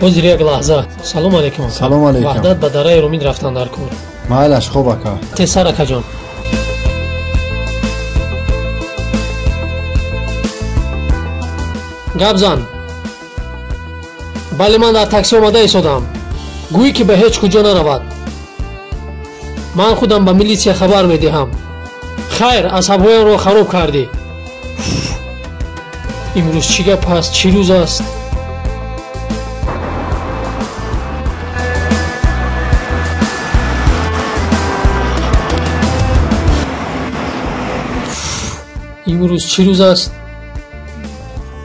Ҳозир як лаҳза. Салом алейкум. Салом алейкум. Ваҳдат ба дараи Румин рафтан дар кор. Майлаш, хуб ака. Тезсар акаҷон. Гап зан. Бале, ман дар такси омада истодам. Гӯӣ ки ба ҳеҷ куҷо наравад. Ман худам ба милитсия хабар медиҳам. Хайр, асабҳоямро хароб кардӣ. Имрӯз чӣ гап аст? Чӣ рӯз аст? Имрӯз чӣ рӯз аст?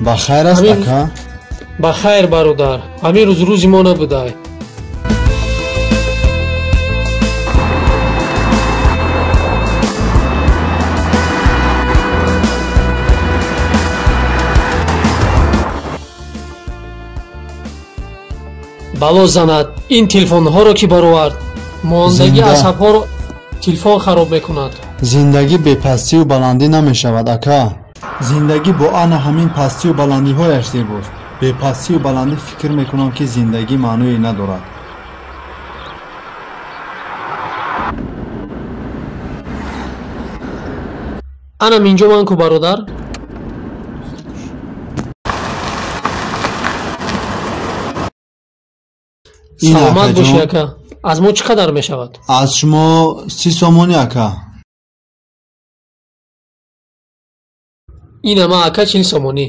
Ба хайр аст, ака? Ба хайр, бародар. Ҳамин рӯз рӯзи мо набудай. Бало занад ин телефонҳоро ки баровард. Мондагии асабҳоро телефон хароб мекунад. Зиндагӣ бепастию баландӣ намешавад, ака. Зиндагӣ бо ана ҳамин пастию баландиҳояш зебост. Бепастию баландӣ фикр мекунам, ки зиндагӣ маъное надорад. Анам инҷо ман ку, бародар. Саломат бошӣ, ака. Аз мо чӣ қадар мешавад? Аз шумо 30 сомонӣ, ака. Инама, ака, 40 сомонӣ.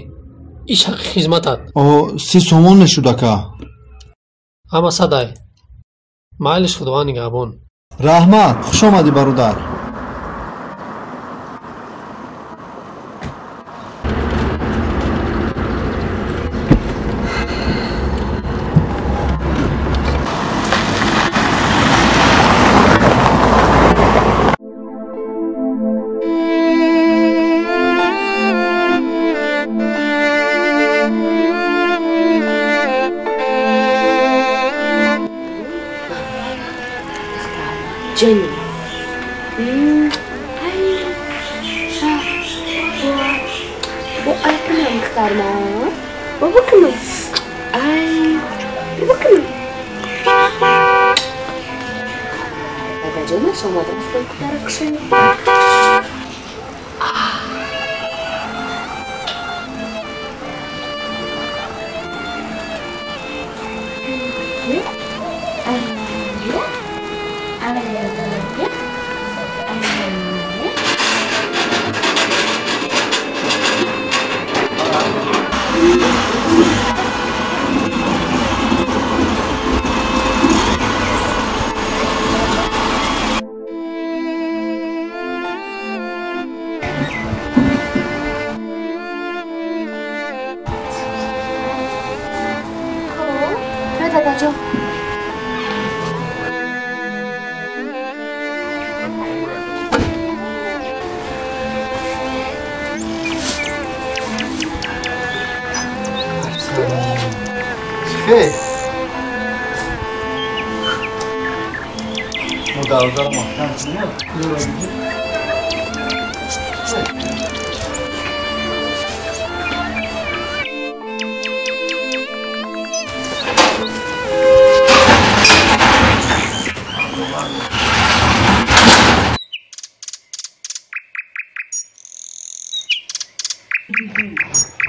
Иш ҳаққи хизматат. О, 30 сомон мешуд, ака. Ҳама садай. Майлиш, Худованд нигаҳбон. Раҳмат, хуш омадӣ, бародар. Jenny.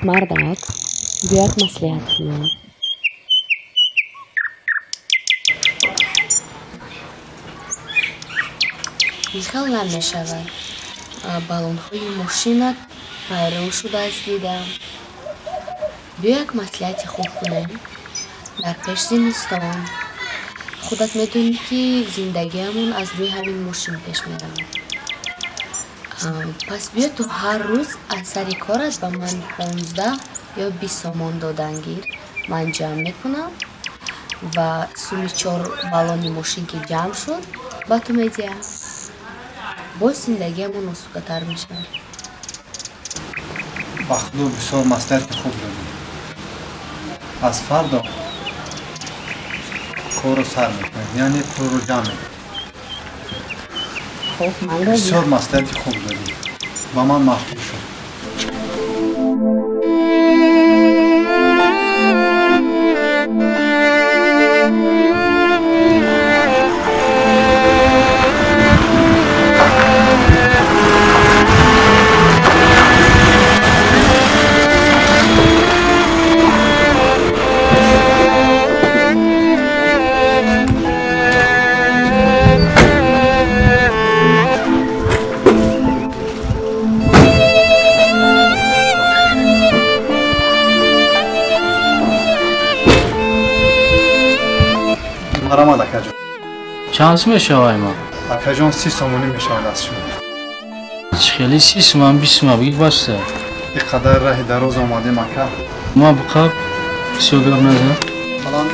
Мардак, биёд маслиҳат кунем. Ин хел намешавад. Баллонҳои мошинат вайрон шудааст, дидам. Биё як маслиҳати хуб кунем. Дар пеш зимистон. Худат медонӣ, ки зиндагиамон аз рӯи ҳамин мошин пеш меравад. Пас биё ту ҳар рӯз аз сари корат ба ман 15 ё 20 сомон додан гир. Ман ҷамъ мекунам ва суми 4 баллони мошин ки ҷамъ шуд, ба ту медиҳам. Боз зиндагиамон осудатар мешавад. Ба худо, бисёр маслиҳати хуб додӣ. Аз фардо корро сар мекунем, яъне пулро ҷамъ мекунем. Хуб, ман розӣ. Бисёр маслиҳати хуб додӣ. Ба ман маъқул шуд. Чанд сум мешавад ма? Акаҷон 30 сомонӣ мешавад аз шумо. Чӣ хеле 30 сум, 20 сум бигир баста. Ин қадар раҳи дароз омадем ака. Ма буқаб бисёр гап назан. Балан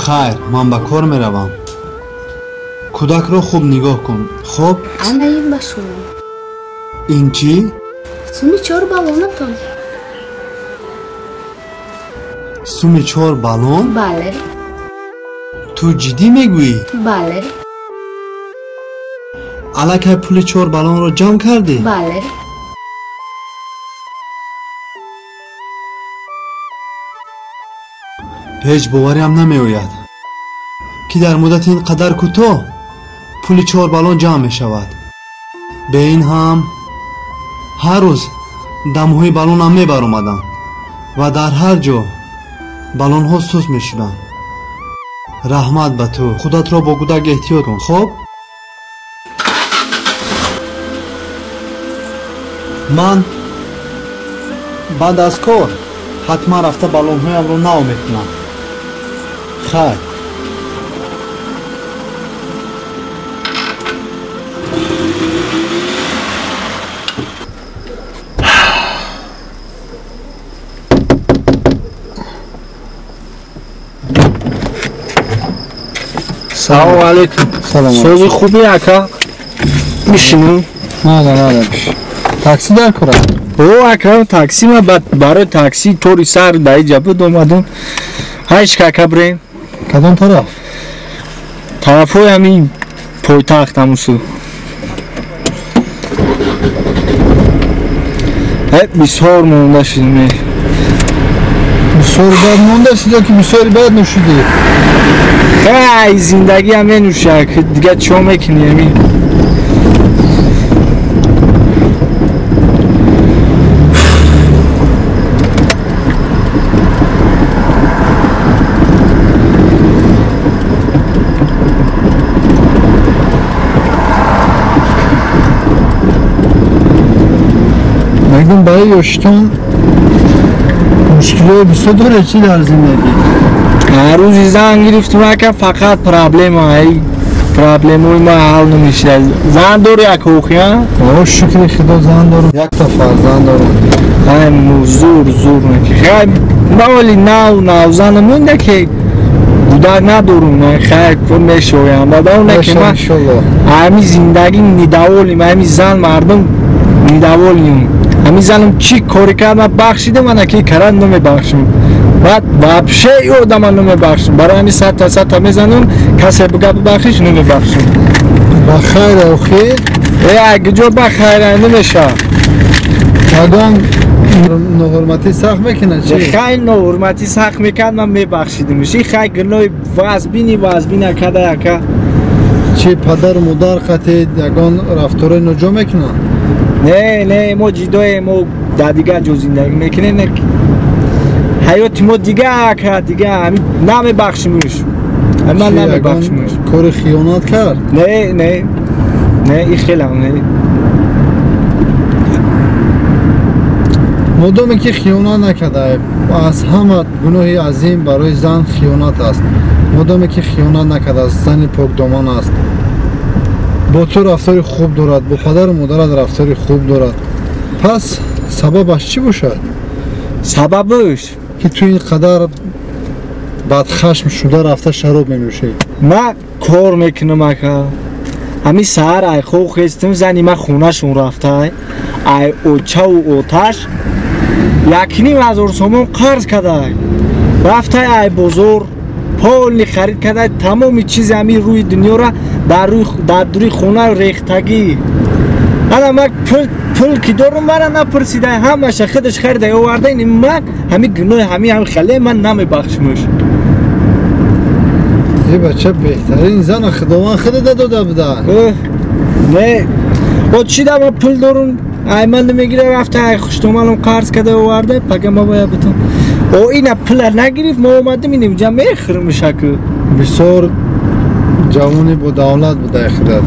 Хайр, ман ба кор меравам. Кӯдакро хуб нигоҳ кун, хуб? Ана ин ба шумо. Ин чӣ? Суми 4 баллонатон. Суми 4 баллон? Бале. Ту ҷиддӣ мегӯӣ? Бале. Аллакай пули 4 баллонро ҷамъ кардӣ? Бале. Ҳеҷ бовариам намеояд, ки дар муддати ин қадар кӯтоҳ пули 4 баллон ҷамъ мешавад. Бе ин ҳам ҳар рӯз дамҳои баллонам мебаромаданд ва дар ҳар ҷо баллонҳо суст мешуданд. Раҳмат ба ту. Худатро бо кӯдак эҳтиёт кун, хоб? Ман баъд аз кор ҳатман рафта баллонҳоямро нав мекунам. Хайр. Салом алейкум. Сози хуби ака? Мишинӣ? Не, не, не. Такси дар кор аст? О, ака, такси ма барои такси тори сар дар иҷа буд омадам. Ҳайш кака бирем. Кадом тараф? Тарафҳои ҳамин пойтахт ҳамусу. Бисёр монда шудем. Бисёр бад мондаст ё ки бисёри бад нӯшидӣ? Ай зиндагиам менӯша, дига чо мекунӣ ами? Мегӯм барои ёшитон мушкилиҳои бисёр доред чӣ дар зиндагӣ? Ҳар рӯзи зан гирифтум ака, фақат проблема, ай проблемаи ма ҳал намешавад. Зан дори ака охи, а? О, шукри худо зан дорам, якта фарзанд дорам. Ай зур зур наки. Хай ма вале нав навзанам монда ки кӯдак надорум, хай кор мешоям. Баъд он ки ма ҳами зиндагӣ недоволим, ҳами зан мардум недоволим. Ҳами занам чӣ кори кард, ман бахшидам, ана ки карад намебахшам. Баъд вообще одама намебахшам. Барои ҳами садта садта мезанам, касе бига бибахшиш намебахшам. Ба хайр охир? Э, агиҷо ба хайр намешавад. Ягон ноҳурматӣ сахт мекунад чӣ? Хай ноҳурматӣ сахт мекард, ман мебахшидимш. И хай гуноҳи вазбини вазбина када яка. Чӣ падару модар қатед ягон рафторои ноҷо мекунанд? Не, не, мо ҷидоем, мо дар дигар ҷо зиндагӣ мекунем. Ҳаёти мо дига ака, дига намебахшимш. Ман намебахшимш. Кори хиёнат кард? Не, не, не, и хелам не. Модоме ки хиёнат накарда, аз ҳама гуноҳи азим барои зан хиёнат аст. Модоме ки хиёнат накардааст, зани покдоман аст. Бо ту рафтори хуб дорад, бо падару модарат рафтори хуб дорад. Пас сабабаш чӣ бошад? Сабабаш ки ту ин қадар бадхашм шуда рафта шароб менӯшӣ. Ман кор мекунам ака. Ҳамин саҳар ай хоб хестам, зани ман хонашон рафта, ай очаву оташ 1,5 ҳазор сомон қарз карда. Рафта ай бозор полни харид карда, тамоми чизи ҳамин рӯи дунёра дар дури хона рехтагӣ. Ана ман пул ки дорум, мара напурсида, ҳамаша худаш харида оварда. Ин ман ҳамин гуноҳи ҳамин ҳам хеле ман намебахшимш. Е бача, беҳтарин зана худованд худада дода буда. Не, о чӣ да ман пул дорум, ай ман намегира, рафта ай хуштоманам қарз карда оварда, пага ма бояд битам. О ина пула нагирифт, мо омадем инҷа мехӯримш аку. Бисёр ҷавони бо давлат буда худат.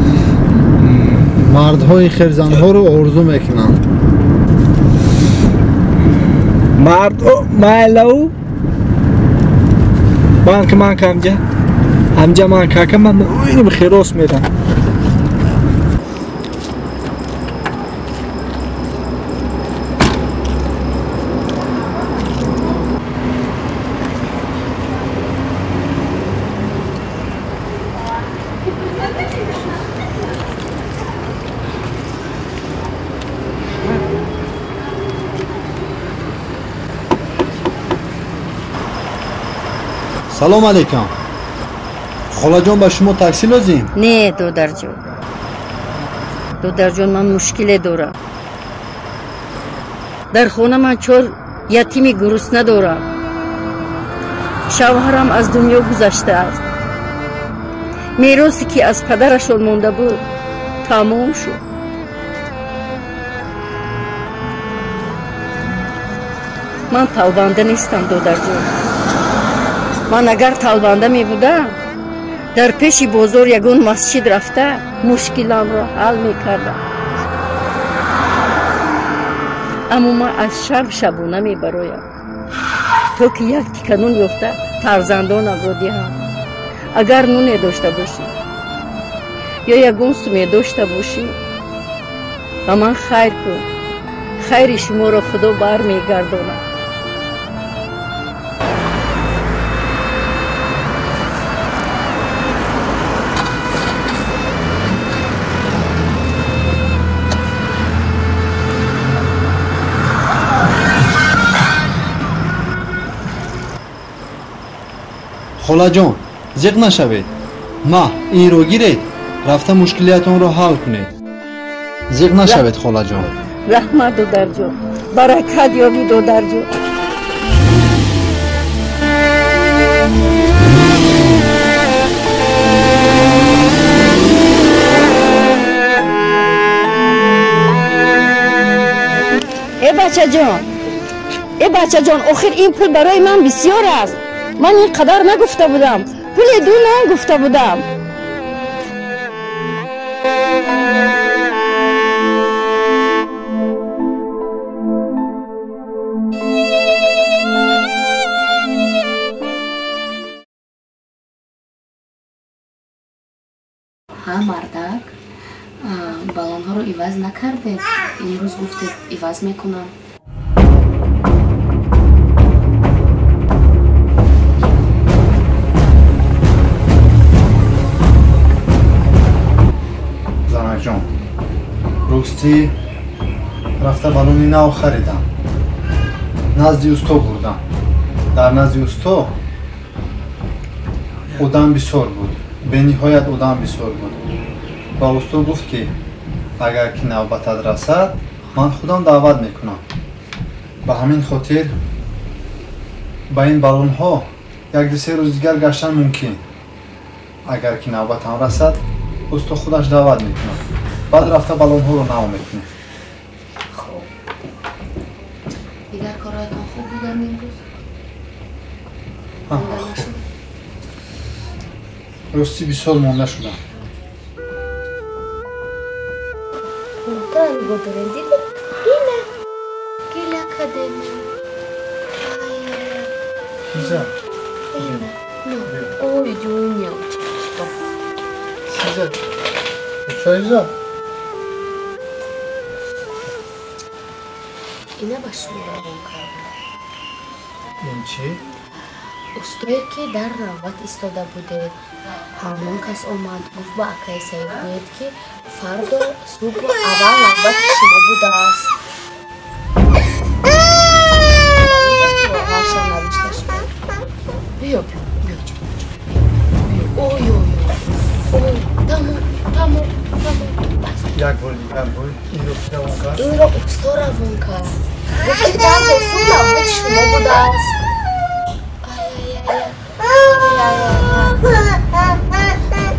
Мардҳои хелзанҳоро орзу мекунанд. Мард майлау ман ки ман камҷа ҳамҷа ман кака ман иним херос мерам. Салом алейкум. Холаҷон, ба шумо такси лозим? Не, додарҷон. Додарҷон, ман мушкиле дорам. Дар хона ман 4 ятими гурусна дорам. Шавҳарам аз дунё гузаштааст. Меросе ки аз падарашон монда буд, тамом шуд. Ман талбанда нестам, додарҷон. Ман агар талбанда мебудам, дар пеши бозор ягон масҷид рафта мушкиламро ҳал мекардам. Аммо ман аз шаб шабона мебароям, то ки як тика нун ёфта фарзандонамро диҳам. Агар нуне дошта бошӣ ё ягон суме дошта бошӣ, ба ман хайр кун. Хайри шуморо Худо бармегардонад. Холаҷон, зиқ нашавед. Ма инро гиред, рафта мушкилиятонро ҳал кунед. Зиқ нашавед, холаҷон. Раҳмат, додарҷон. Баракат ёбӣ, додарҷон. Бачаҷон, э бачаҷон, охир ин пул барои ман бисёр аст. Ман ин қадар нагуфта будам. Пули ду нон гуфта будам. Ҳа, мардак, баллонҳоро иваз накардед? Имрӯз гуфтед иваз мекунам. Занакҷон, ростӣ рафта баллони нав харидам, назди усто бурдам. Дар назди усто одам бисёр буд, бениҳоят одам бисёр буд. Ва усто гуфт, ки агар ки навбатат расад, ман худам даъват мекунам. Ба ҳамин хотир ба ин баллонҳо як ду се рӯз дигар гаштан мумкин. Агар ки навбатам расад, усто худаш даъват мекунад, баъд рафта баллонҳоро нав мекунем. Хуб, дигар корҳоятон хуб буданд имрӯз? Хуб, ростӣ бисёр монда шудам. Тура нигоҳ дорем, дидед? Ина гила кадем. Киза? Ина. Ой, ҷуня, что? Киза? Чойза? Ина ба шумо равон кардам. Ин чӣ? Устое, ки дар навбат истода будед, ҳамон кас омад, гуфт, ба акаи Саид гӯед, ки фардо субҳ аввал навбати шумо будааст. Суроғаашам навишта шуд. Биё, биё, биё, биё. Ой, ой, ой, тамом, тамом, тамом, бас. Як бор дигар гӯй, инро ки равон кард? Инро усто равон кард, гуфт, ки фардо субҳ навбати шумо будааст.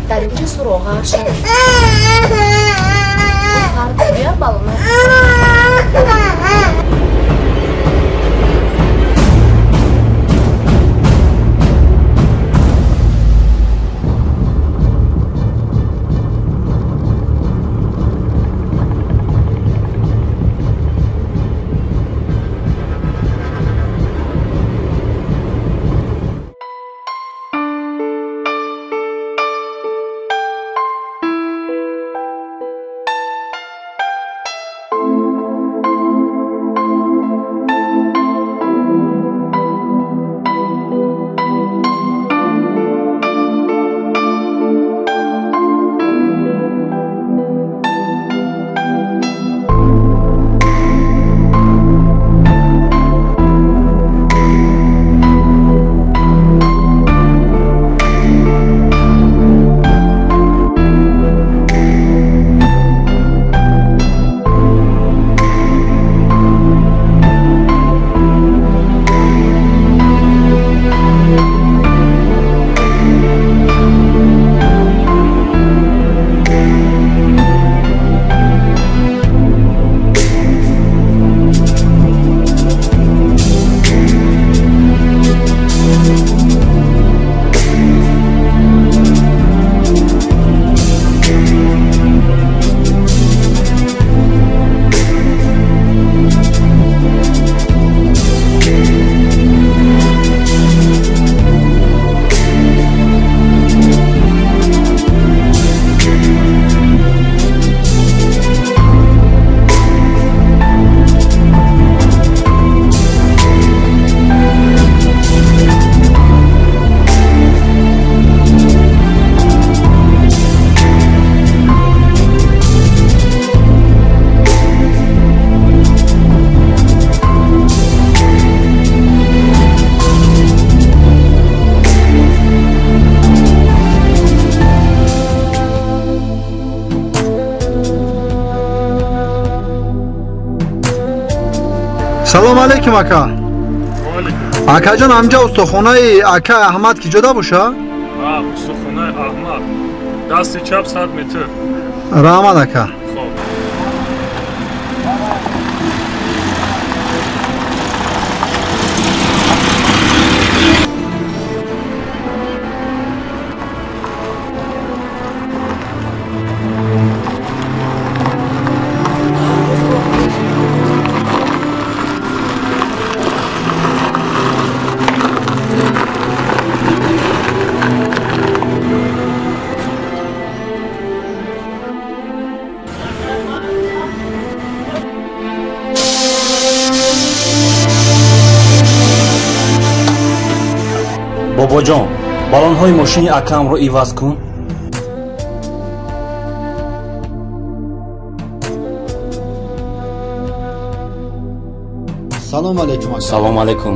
Дар инҷо суроғаашам. Фардо бия, балона. Салом алейкум, ака. Акаҷон, ҳамҷа устохонаи ака Аҳмад ки ҷода боша? Устохонаи Аҳмад дасти чап, 100 метр. Раҳмат, ака. Хоб. Бобоҷон, балонҳои мошини акамро иваз кун. Салом алейкум, ака. Салом алейкум.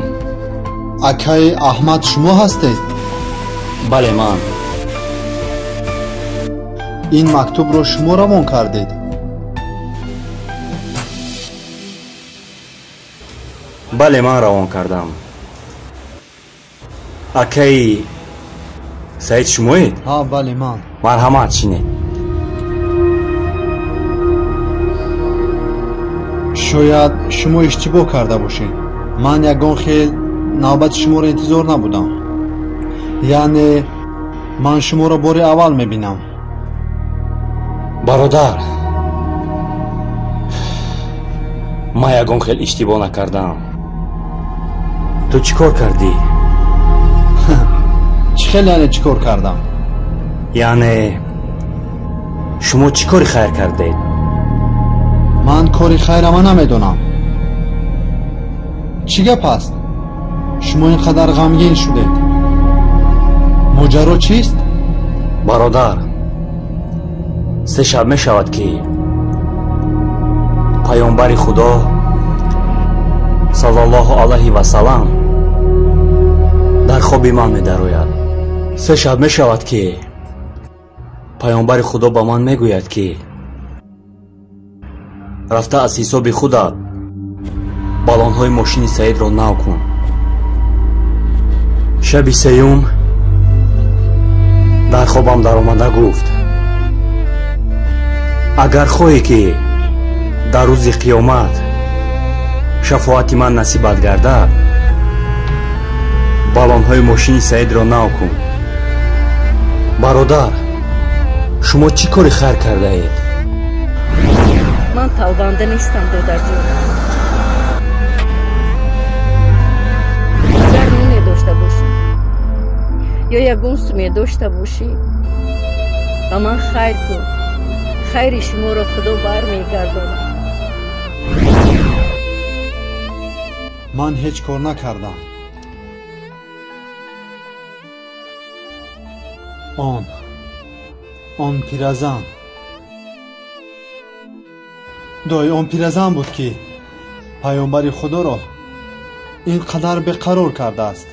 Акаи Аҳмад шумо ҳастед? Бале, ман. Ин мактубро шумо равон кардед? Бале, ман равон кардам. Акаи Саид шумоед? Ҳа, бале, ман. Марҳамат, шинед. Шояд шумо иштибоҳ карда бошед. Ман ягон хел навбати шуморо интизор набудам. Яъне ман шуморо бори аввал мебинам. Бародар, ман ягон хел иштибоҳ накардам. Ту чӣ кор кардӣ? Чӣ хел яъне чӣ кор кардам? Яъне шумо чӣ кори хайр кардед? Ман кори хайрама намедонам. Чӣ гап аст? Шумо ин қадар ғамгин шудед. Моҷаро чист? Бародар, се шаб мешавад ки паёмбари Худо саллаллоҳу алайҳи васалам дар хоби ман медарояд. Се шаб мешавад ки паёмбари Худо ба ман мегӯяд ки рафта аз ҳисоби худат балонҳои мошини Саидро нав кун. Шаби сеюм дар хобам даромада гуфт: агар хоҳӣ ки дар рӯзи қиёмат шафоати ман насибат гардад, балонҳои мошини Саидро нав кун. Бародар, шумо чӣ кори хайр кардаед? Ман талбанда нестам, додарҷон. Агар ноне дошта бошӣ ё ягон суме дошта бошӣ, ба ман хайр кун. Хайри шуморо Худо бармегардонад. Ман ҳеҷ кор накардам. Он пиразан дои он пиразан буд ки паёмбари Худоро ин қадар беқарор кардааст.